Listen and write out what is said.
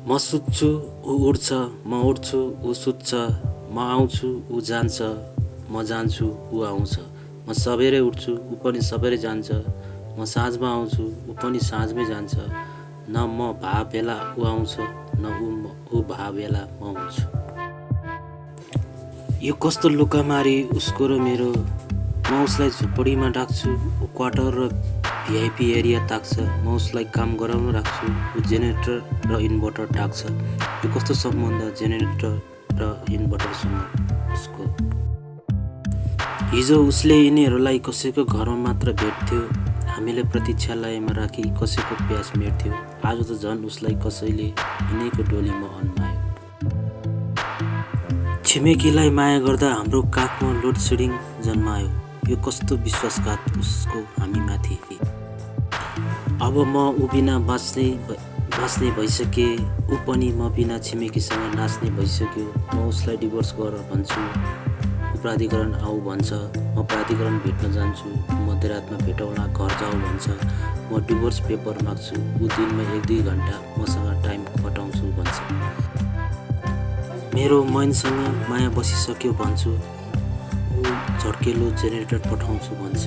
म सुत्छु ऊ उठ्छ, म उठ्छु ऊ सुत्छ, म आउँछु ऊ जान्छ, म जान्छु ऊ आउँछ। म सबेरै उठ्छु ऊ पनि सबेरै जान्छ, म साँझमा आउँछु ऊ पनि साँझमै जान्छ। न म भा बेला ऊ आउँछ, न ऊ भा बेला म आउँछु। यो कस्तो लुकामारी उसको र मेरो। म उसलाई झुपडीमा डाक्छु, ऊ क्वार्टर र भिआइपी एरिया ताक्छ। म उसलाई काम गराउन राख्छु, ऊ जेनेरेटर र इन्भर्टर टाक्छ। यो कस्तो सम्बन्ध जेनेरेटर र इन्भर्टरसँग उसको। हिजो उसले यिनीहरूलाई कसैको घरमा मात्र भेट्थ्यो, हामीले प्रतीक्षालयमा राखी कसैको प्यास मेट्थ्यो। आज त झन् उसलाई कसैले यिनैको डोलीमा अन्मायो। छिमेकीलाई माया गर्दा हाम्रो काखमा लोडसेडिङ जन्मायो। यो कस्तो विश्वासघात उसको हामीमाथि। अब म ऊ बिना बाँच्ने भइसके, ऊ पनि म बिना छिमेकीसँग नाच्ने भइसक्यो। म उसलाई डिभोर्स गर भन्छु, ऊ प्राधिकरण आऊ भन्छ। म प्राधिकरण भेट्न जान्छु, ऊ मध्यरातमा भेटौँला घर जाऊ भन्छ। म डिभोर्स पेपर माग्छु, ऊ दिनमा 1-2 घन्टा मसँग टाइम कटाउँछु भन्छ। मेरो मैनसँग माया बसिसक्यो भन्छु, ऊ झड्केलो जेनेरेटर पठाउँछु भन्छ।